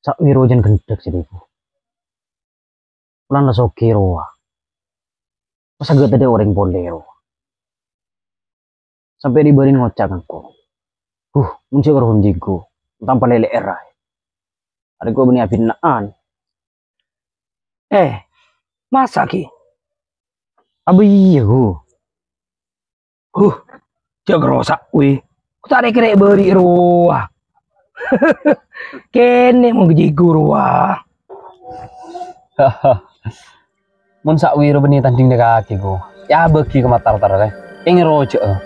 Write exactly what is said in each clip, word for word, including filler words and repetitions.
Sa'wi rowa jân ghendhek sè dhibu. Polana la soghi rowa. Pas aghâ' tadâ' orèng polè rowa. Sampè' Dibârin ngoca' ka engko', "Huh, mon jhâ' rowa jhighu, tampa lèlè'è raè. Arèya engko' bânnè abina'an." Eh, masa, Ki? Abâ iyâ, Gu. Huh, jhâ' rowa Sa'wi. Ku ta' rè-kèrè bâri' rowa. Kènè' mon jhighu rowa. Mon Sa'wi rowa bânnè tandhing nèka'aghi, Gu. Yâ, bâgi ka matar-matar, eh. Kèng rowa jhâ'.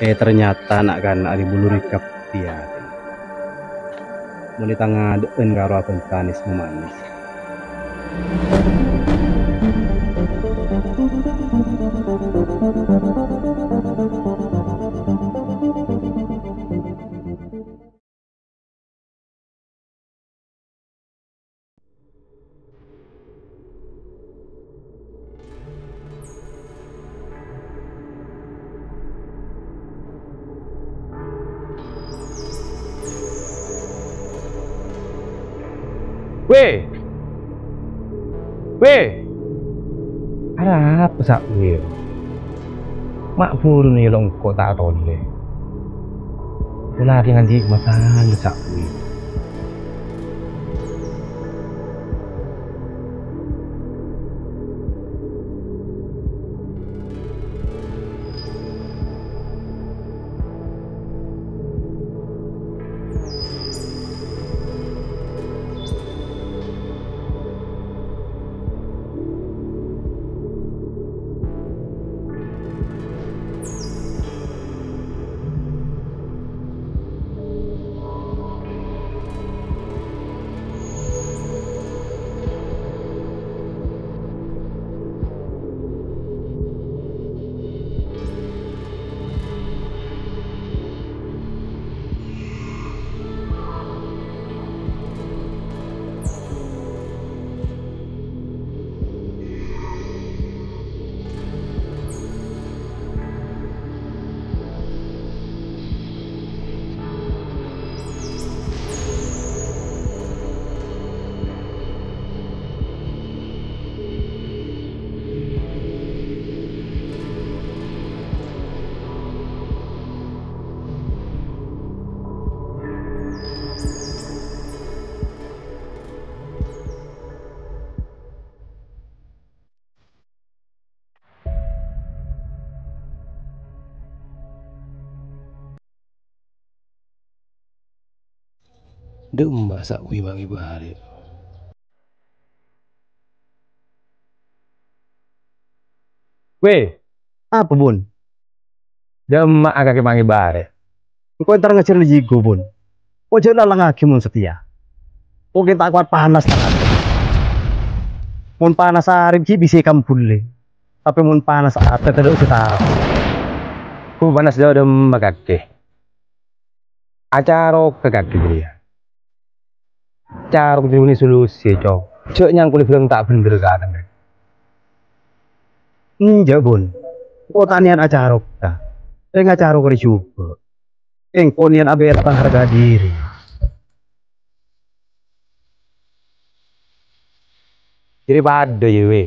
Eh, ternyata na'-kana' rè buluri kabbhi atèna. Mon ètangadâ'ân karo abhânta nès-mamanès. Wè! Wè! Arapa Sa'wi? Ma' buru nèlong ko' ta' tolè. Pola arè nganjhi masalah Sa'wi. Dâ' emma Sa'wi mangè bârâ'. Wè! Apa, Bun? Dâ' emma kakè mangè bârâ'. Engko' entar ngajhâr jhighu, Bun. Ko' jhâ' lalangngaghi mon satèya. Ko' kèng ta' kowat panas tangan. Mon panas arè ghi' bisa èkambhullè. Tapè mon panas atè tadâ' sè tao. Ko' panas dâ' emma kakè. Acarok ka kakè jârèya. Carok jârèya solusi, Cong. Jhâ' nyangkol bhârâng ta' bhendher ka atèna. Enjâ', Bun. Engko' ta' niat acarok, ta. Rèng acarok rè jhughân. Engko' niat abâlâ harga diri. Jârèya padâ, yâ, wè.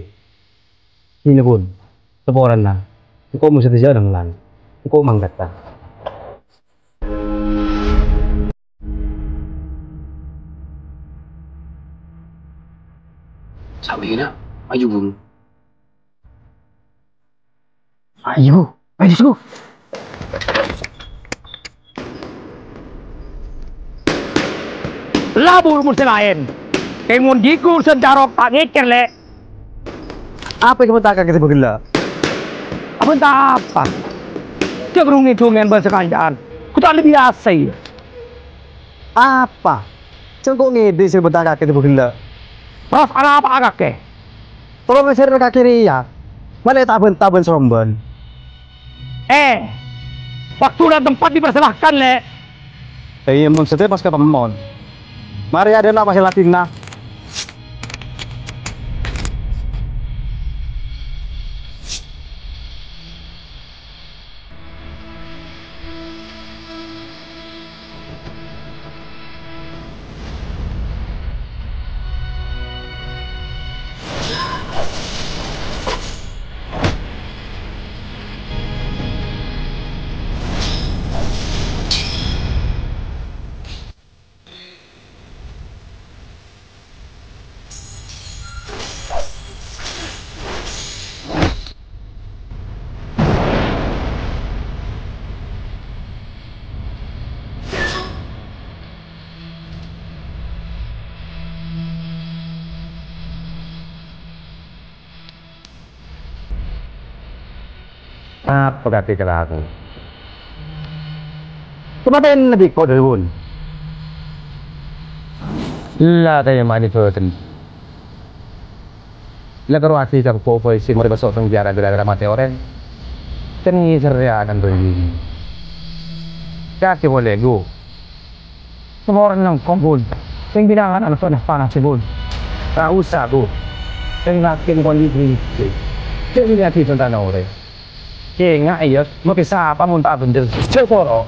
Dinah, Bun. Saporana. Engko' mosè jhâ' nanglan. Engko' mangkaddhâ. Sa'wina, maju, Bun. Ayo, ayo, Gus. Labur mon sè laèn. Kèng mon jhighu sèn carok ta' ngèkèr, Lè'. Apa sè èbhânta kakè sè bâghellâ'? Abhânta apa? Jhâ' rungè-dungèn bân sakanca'an. Gu ta' la biyasa, iyâ. Apa? Sèngko' ngèdhing sè bhânta kakè sè bâghellâ'. Terros arapa kakè? Tolong èsèrra kakè rèya. Malè ta' bhânta bân-sombân. Eh, waktu dan tempat dipersilahkan, Lè'. Iyâ, mon satèya pas ka pèmon. Marè adâna' pas ladhinna. Apa kate kalako? Kamatèyanna bi' engko' dhâri bun. La tèma'è bhâdhân. La karo ati ka popo isi morè maso' penjara gara-gara matè orèng. Kennèng serrè akan bâli. Kake polè, Gu. Semorna engko', Bun. Sing bilangan ana' panas-panas, Bun. Ta' osa, Bun. Sing yakin kondisi. Sing yakin tentang orèng. Kènga' iyâ, mangkè sapa mon ta' bhendher? Jhâ' poro.